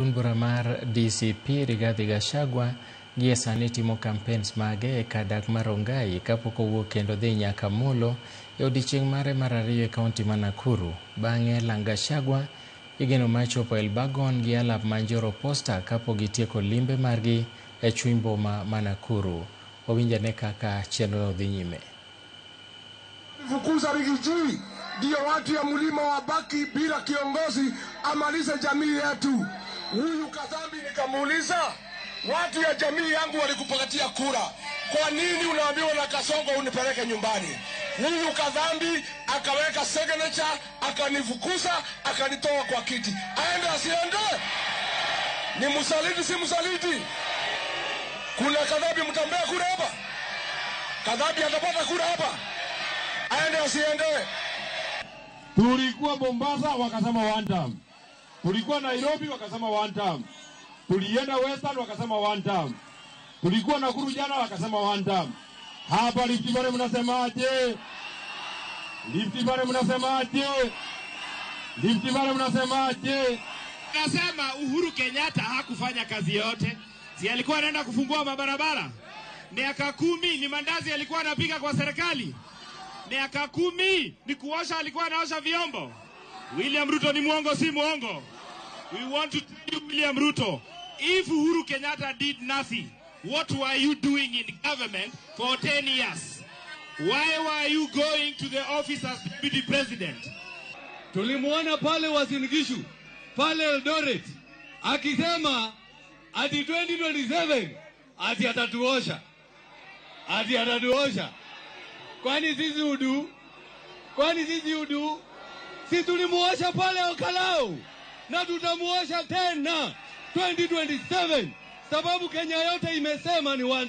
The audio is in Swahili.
Duond bura mar DCP Rigathi Gachagua gie sani timo campaigns mage e kar dak mar Rongai kapok owuok kendo dhi nyaka Molo e odiechieng' mare mar ariyo e kaunti ma Nakuru. Bang'e lang Gachagua igeno mar chopo Elburgon gi alap ma Njoro Posta kapok gitieko limbe margi e chuny boma ma Nakuru. Wawinj ane kaka chenrono dhi nyime. Fukuza Riggy G ndio watu ya mlima wabaki bila kiongozi amalize jamii yetu. Huyu Kadhambi nikamuuliza, watu ya jamii yangu walikupatia kura, kwa nini unaambiwa na Kasongo unipeleke nyumbani? Huyu Kadhambi akaweka signature, akanifukuza, akanitoa kwa kiti. Aende asiende? Ni msaliti, si msaliti? Kuna Kadhambi mtambea kura hapa? Kadhambi atapata kura hapa? Aende asiende? Tulikuwa Mombasa wakasema one term. Tulikuwa Nairobi wakasema one term. Tulienda Western wakasema one term. Tulikuwa Nakuru jana wakasema one term. Hapa Rift Valley mnasemaje? Rift Valley mnasemaje? Rift Valley mnasemaje? Nasema Uhuru Kenyatta hakufanya kazi yote. Si alikuwa anaenda kufungua mabarabara? Miaka 10 ni mandazi alikuwa anapika kwa serikali. Miaka 10 ni kuosha, alikuwa anaosha vyombo. William Ruto ni mwongo, si mwongo? We want to tell you, William Ruto, if Uhuru Kenyatta did nothing, what were you doing in government for 10 years? Why were you going to the office as deputy president? Tulimuona pale Uasin Gishu, pale Eldoret, akisema ati 2027 ati atatuosha. Ati atatuosha. Kwani sisi udu? Kwani sisi udu? Si tulimuosha pale Ol Kalou na tutamuosha tena 2027, sababu Kenya yote imesema ni one term.